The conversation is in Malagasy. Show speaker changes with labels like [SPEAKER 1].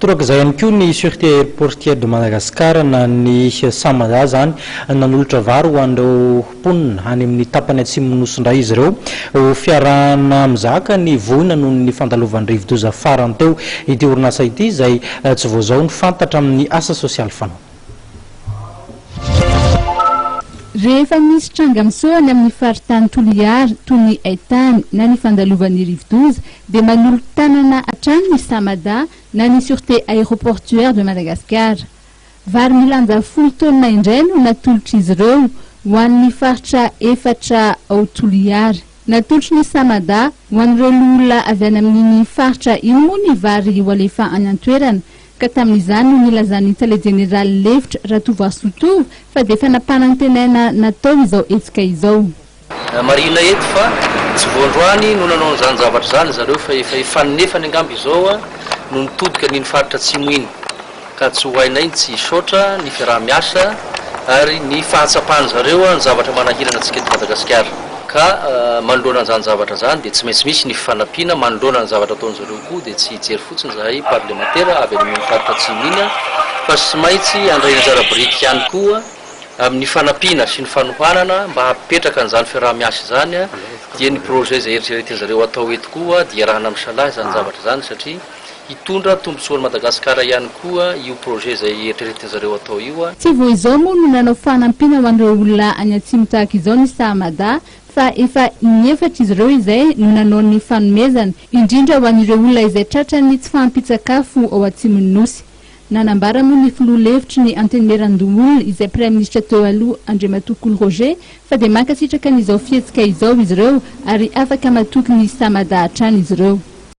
[SPEAKER 1] Torak'izay ihany koa ny Sûreté Aéroportière de Madagascar na ny Samada izany, nanolotra vary ho an'ireo mponina any amin'ny tapany atsimon'ny Nosy indray izy ireo ho fiarahana mizaka ny voina noho ny fandalovan'ny rivodoza farany teo. Ity orinasa ity izay tsy vao izao no fantatra amin'ny asa sosialy fanao.
[SPEAKER 2] Rehefa misy tranga miseho any amin'ny faritany Toliara toy ny haitany na ny fandalovan'ny rivodoza dia manolo-tanana hatrany ny Samada na ny Sûreté Aéroportuaire de Madagascar. Vary milanja folo taonina indray no natolotr'izy ireo ho an'ny faritra efatra ao Toliara. Natolotry ny Samada ho an'ireo loholona avy any amin'iny faritra iny moa ny vary ho alefa any an-toerana ka tamin'izany no nilazan'ny tale jeneraly lefitra Ratovoarisoa Tovo fa dia efa nampanantenaina natao izao hetsika izao.
[SPEAKER 3] Marihina eto fa tsy vao androany no nanao an'izany zavatra izany zareo fa efa efa-nefany angamba izao no nitodika an'iny faritra atsimo iny ka tsy ho hainay ny tsy hisaotra ny fiaraha-miasa ary ny fahatsapan-zareo ny zavatra manahirana antsika eto Madagasikara ka manoloana an'izany zavatra izany dia tsy maintsy misy ny fifanampiana manoloana ny zavatra ataon-zareo koa dia tsy hijery fotsiny izahay parlemantera avy any amin'iny faritra atsimo iny fa tsy maintsy handray anjara biriky ihany koa Amin'ny fanampiana sy ny fanohanana mba hampipetraka an'izany fiaraha-miasa izany dia ny projet izay eritreretin-zareo atao eto koa dia iarahana misalahy izany zavatra izany satria hitondra tombontsoa an'i Madagasikara ihany koa io projet izay eritreretin-zareo atao io.
[SPEAKER 2] Tsy vao izao moa no nanao fanampiana ho an'ireo olona any atsimo tahaka izao ny Sahamada fa efa in'efatra izy ireo izay no nanao ny fanomezana, indrindra ho an'ireo olona izay tratran'ny tsy fahampian-tsakafo ao atsimon'ny Nosy. Nanambara moa ny filoha lefitry ny Antenimierandoholona izay praiminisitra teo aloha Andriamatoa Kolo Roger fa dia mankasitraka an'izao fihetsika izao izy ireo ary afaka matoky ny Samada hatrany izy ireo.